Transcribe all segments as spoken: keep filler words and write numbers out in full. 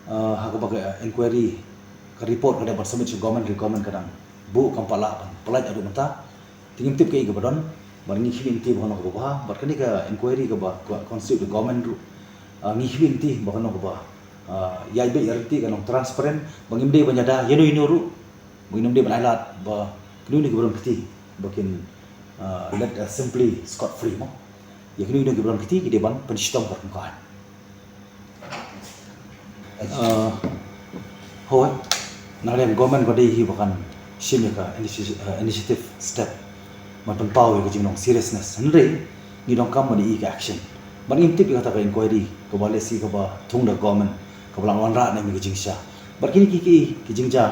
Uh, ha kaba ka inquiry, ka report ka dei ban submit sha government, ri government ka dang buh kam pat lah ban pynlait haduh mynta. Te ngim tip kaei kaba don, bad ngi khmih lynti ba kano kaba bha, bad kane ka inquiry kaba, ka constitute the government ruh. Uh, ngi khmih lynti ba kano kaba, uh, ïaid beit ïaid lynti, kan long transparent, ba ngim dei ban ïada ïano ïano ruh, ba ngim dei ban ailad ba kino kino kiba don kti ba kin, uh, let, uh, simply scot free mo. Ïa kino kino kiba don kti ki dei ban pynshitom kat kum ka aiñ. Uh, hooid, na ka liang government ka dei hi ba kan shim ïa ka initi-, uh, initiative step ban pynpaw ïa ka jinglong seriousness. Hynrei ngi donkam ban ïohi ka action. Bad ngim tip ïa kata ka inquiry kaba lehse kaba thung da government kaba la wanrah ne em ïa ka jingshisha. Bad kine ki, ki, ki jingjia,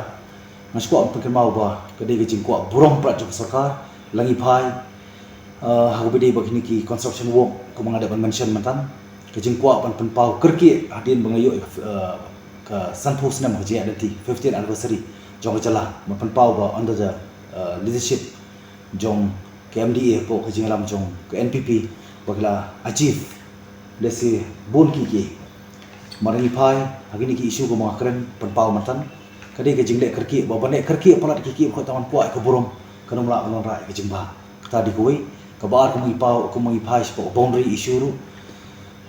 nga sngewkwah ban pynkynmaw ba ka dei ka jingkwah burom palat jong ka sorkar, la ngi phai, uh, ha kaba dei ba kine ki construction work kumba nga dep ban mention myntan, ka jingkwah ban pynpaw kyrkieh hadien ba nga ïoh, uh, ka sanphew snem ka jingïaid lynti, fiftieth anniversary jong ka jylla, ban pynpaw ba under the, uh, leadership jong ka M D A hapoh ka jingïalam jong ka N P P ba ki la achieve lehse bun kiei kiei. Mar ngi phai ha kine ki issue kumba nga kren pynpaw myntan, ka dei ka jingleh kyrkieh, ba ban leh kyrkieh palat kiei kiei ba ka tang ban kwah ïa ka burom, kan ym lah ban wanrah ïa ka jingbha. Kata dei kawei. Kaba ar, kumba ngi paw, kumba ngi phai shapoh boundary issue ruh,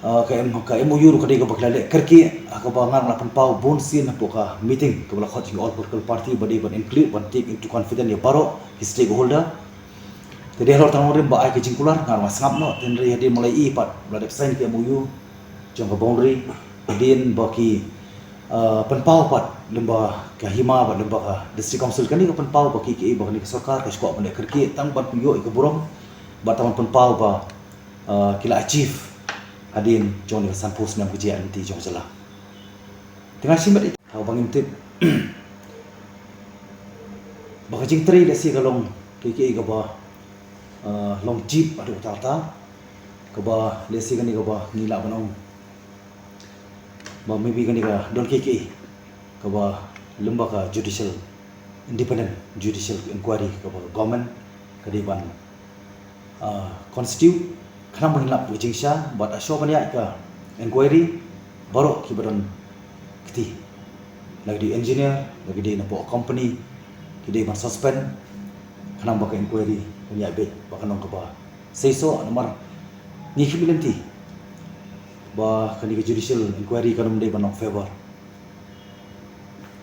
uh, ka M-, ka M O U ruh ka dei kaba ki la leh kyrkieh, ha kaba nga la pynpaw bun sien hapoh ka meeting kaba la khot jong ki all political party ba dei ban include, ban take into confidence ïa baroh ki stakeholder. Te dei halor tang nongrim ba ai ka jingkular, nga ruh nga sngap noh, hynrei hadien ba la ïohi pat ba la dep sign ka M O U jong ka boundary, hadien ba ki, uh, pynpaw pat lyngba ka hima bad lyngba ka District Council, kane ka pynpaw ba kiei kiei ba kane ka sorkar ka shu kwah ban leh kyrkieh tang ban pynïoh ïa ka burom, bad tang ban pynpaw ba, uh, ki la achieve hadien jong kane ka sanphew snem ka jingïaid lynti jong ka jylla. Te nga shim bad ïa kaba ngim tip ba ka jingtrei lehse ka long kiei kiei kaba, uh, long jip haduh katta katta, kaba lehse kane kaba ngi lah ban ong ba maybe kane ka don kiei kiei kaba lyngba ka judicial, independent judicial inquiry kaba government ka dei ban, ah, constitute, khnang ba ngin lap ka jingshisha, bad shuwa ban ïaid ka inquiry baroh kiba don kti, la ki dei engineer, la ki dei na pdeng company, ki dei ban suspend, khnang ba ka inquiry kan ïaid beit bad kan long kaba seisoh. Namar ngi khmih lynti ba kane ka judicial inquiry kan ym dei ban long favor,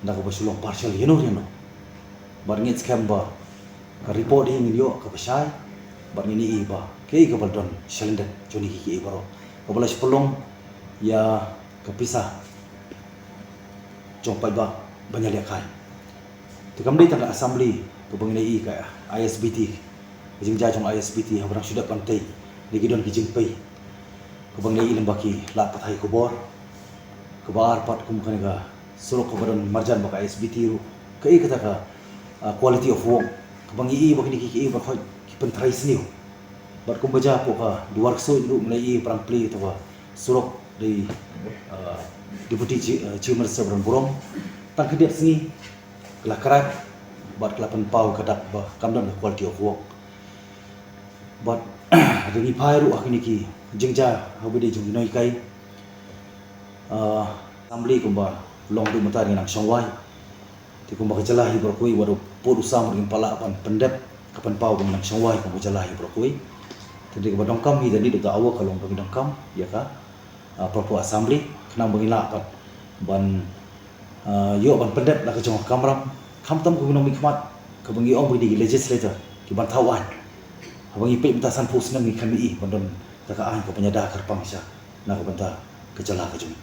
da kaba shu long partial ïano ïano. Bad ngi ngeit skhem ba ka report hi ngin ïoh kaba shai, bad ngin ïohi ba kaei kaba la don shalyndet jong kine kiei kiei baroh, kaba la shu pynlong ïa ka pisa jong paidbah ban ïalehkai. Te kam dei tang ka assembly kaba ngin ïohi, ka I S B T, ka jingjia jong I S B T haba dang shu dep ban tei, ne ki don ki jingpei kaba ngin ïohi lyngba ki lad pathai khubor. Kaba ar pat, kum kane ka surok kaba don marjan bad ka I S B T ruh, kaei kata ka, ah, quality of work kaba ngi ïohi ba kine kiei kiei baroh ki pyntreisniew. Bad kumba jia hapoh ka Dwarksuid ruh, ngi la ïohi ba la plie kata ka surok da i, ah, Deputy Chi-, ah, Chief Minister ba don burom, tang khyndiat sngi ka la crack bad ka la pynpaw ka dak ba kam don ka quality of work. Bad hynrei ngi phai ruh ha kine ki jingjia haba dei jong ki nonghikai, ah, assembly kumba long haduh mynta ngi nang shong wai. Te kumba ka jylla hi baroh kawei, wat u pud u sam ruh ngim pat lah ban pyndep ka pynpaw ba ngi nang shong wai kum ka jylla hi baroh kawei. Te hynrei kaba donkam hi da nit haduh da awor ka long ba ngi donkam ïa ka, ah, proper assembly, khnang ba ngin lah pat ban, ah, ïoh ban pyndep la ka jong ka kamram, khamtam kum ki nongmihkhmat, kaba ngi ong ba ki dei ki legislator, ki ban thaw aiñ. Haba ngi peit mynta sanphew snem ngi khlem ïohi ban don kata ka aiñ kaba ïada kyrpang shisha na ka bynta ka jylla ka jong ngi.